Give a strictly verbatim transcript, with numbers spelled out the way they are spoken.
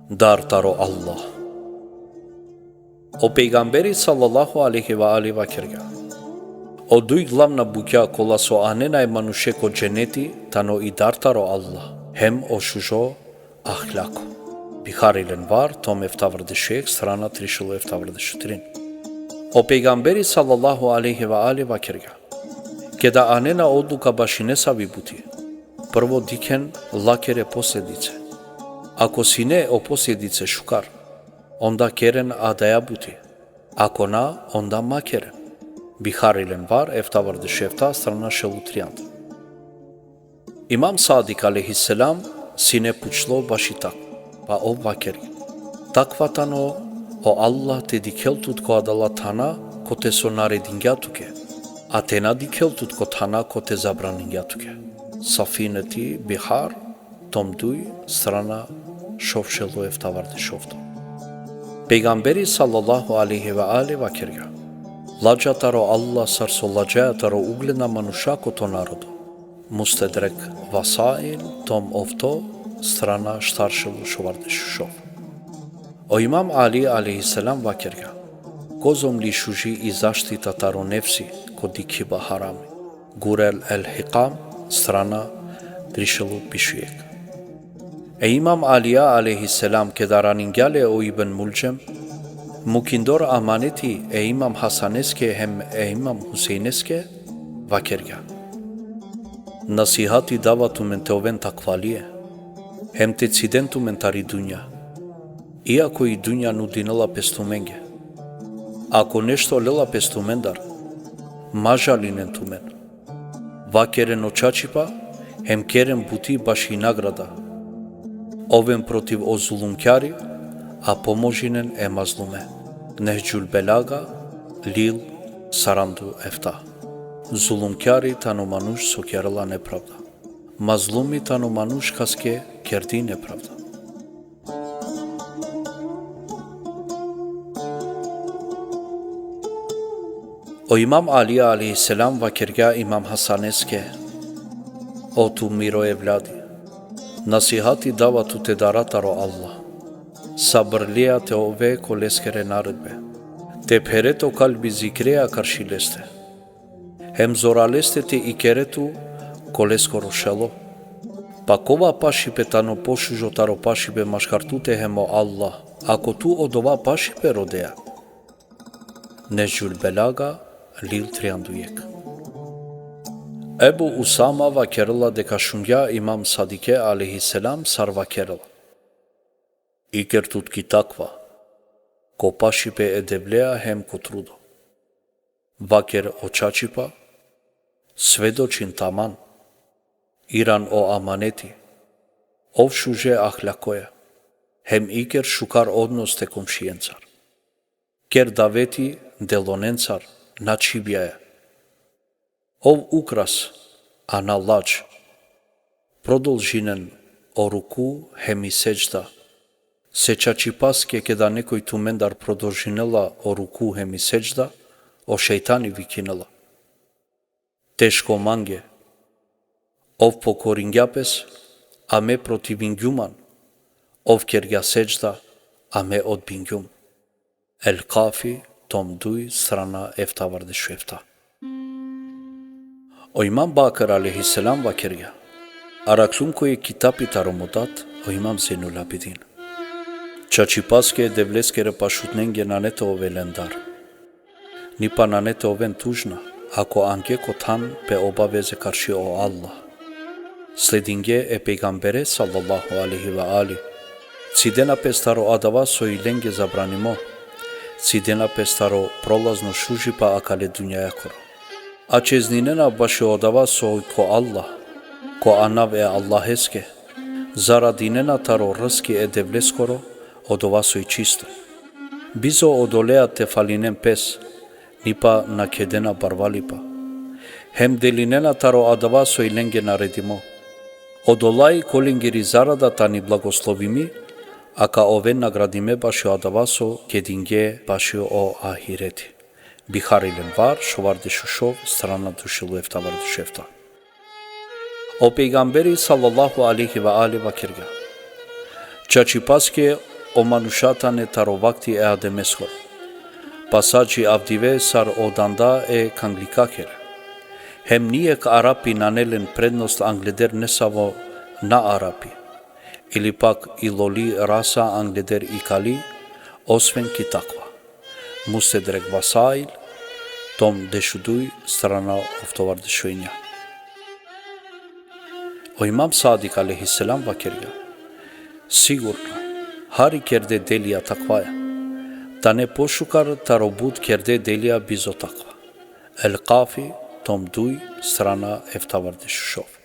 Dar taro Allah. O pejgamberi sallallahu alejhi ve alihi vakergja: O duj glavna bukja kola so anena e manuše ko dženeti tano i dar taro Allah, hem o šužo ahlako. Bihari lenvar, tom eftavardeš jek, strana trišel eftavardeš trin. O pejgamberi sallallahu alejhi ve alihi vakergja: Keda anena odluka baši nesavi buti, prvo dikhen lakere posledice. Ako sine o posledice šukar, onda keren adaja buti. Ako na, onda ma keren. Bihari lenvar, eftavardeš efta, strana šel u trianda. Imam Sadik alejhi selam sine pučlo baši takva, pa ov vakergja: Takva tano o Allah te dikhel tut ko adala thana kote so naredingja tuke, a te na dikhel tut ko thana kote zabraningja tuke. Safineti Bihar, tom duj, strana šovšel u eftavardeš ofto. Pejgamberi sallallahu alejhi ve alihi vakergja: Ladža taro Allah sar so ladžaja taro ugledna manuša ko to narodo. Mustedrek Vasail, tom ofto, strana štaršel u šovardeš šov. O Imam Ali alejhi selam vakergja: Kozom li šuži i zaštita taro nefsi ko dikhiba harami. Gurel el Hikam, strana trišel u pišujek. E Imam Alija alejhi selam keda raningja le o Ibn Muldžem, mukindor amaneti e Imam Hasaneske hem e Imam Husejneske, vakergja: Nasihati dava tumen te oven takvalije, hem te ciden tumen tari dunja, iako i dunja nudinela pes tumenge. Ako nešto lela pes tumendar, ma žalinen tumen. Vakeren o čačipa, hem keren buti baši nagrada. Oven protiv o zulumkjari, a pomožinen e mazlume. Nehđul Belaga, lil sarandu efta. Zulumkjari tano manuš so kerela nepravda. Mazlumi tano manuš kaske kerdi nepravda. O Imam Ali alejhi selam vakergja Imam Hasaneske: O tu miro evladi, nasihati dava tut te dara taro Allah. Sabrlija te ove ko leskere naredbe. Te phere to kalbi zikreja karši leste. Hem zoraleste te ikere tu ko leskoro šelo. Pa kova pašipe tano pošužo taro pašipe maškar tute hem o Allah, ako tu odova pašipe rodeja? Nehđul Belaga, lil triandu jek. Ebu Usama vakerela deka šungja Imam Sadike alejhi selam sar vakerela: Iker tut ki takva, ko pašipe e Devlea hem ko trudo. Vaker o čačipa, svedočin taman, iran o amaneti, ov šuže ahlakoja, hem iker šukar odnos te komšijencar. Ker daveti delonencar, na čhibjaja. Ov ukras, a na lač. Prodolžinen o ruku hem i sedžda. Se čačipaske keda nekoj tumendar prodolžinela o ruku hem i sedžda, o šejtani vikinela: Teško mange. Ov pokoringja pes, a me protivingjum man. Ov kergja sedžda, a me odbingjum. El Kafi, tom duj, strana eftavardeš efta. O Imam Bakr alejhi selam vakergja: Arakljum ko jek kitapi taro mo dad, o Imam Zejnul Abidin. Čačipaske e Devleskere pašutnenge nane te ove len dar. Ni pa nane te oven tužna, ako ange ko than pe obaveze karši o Allah. Sledinge e pejgambere sallallahu alejhi ve ali. Cidena pes taro adava so i lenge zabranimo. Cidena pes taro prolazno šužipa akale dunjajakoro. A čezninena bašo adava so i ko Allah, ko anav e Allaheske. Zaradinena taro rski e Devleskoro, odova so i čisto. Bizo odolea te falinen pes, ni pa na kedena barvalipa. Hem delinena taro adava so i lenge naredimo. Odolaj kolengiri zarada tani blagoslovimi, a ka oven nagradime bašo adava so kedinge bašo o ahireti. Bihari lenvar, šovardeš u šov, strana dušel u eftavardeš efta. O pejgamberi sallallahu alejhi ve ali vakergja: Čačipaske o manuša tane taro vakti e Ademeskoro. Pasači avdive sar o danda e kanglikakere. Hem nijek Arapi nane len prednost angleder nesavo na Arapi. Ili pak iloli rasa angleder ikali, osven ki takva. Mustedrek Vasail, tom dešuduj, strana oftovardešuenja. O Imam Sadik alejhi selam vakergja: Sigurno, hari kerde delija takvaja. Tane pošukar taro but kerde delija bizo takva. El Kafi, tom duj, strana eftavardešušov.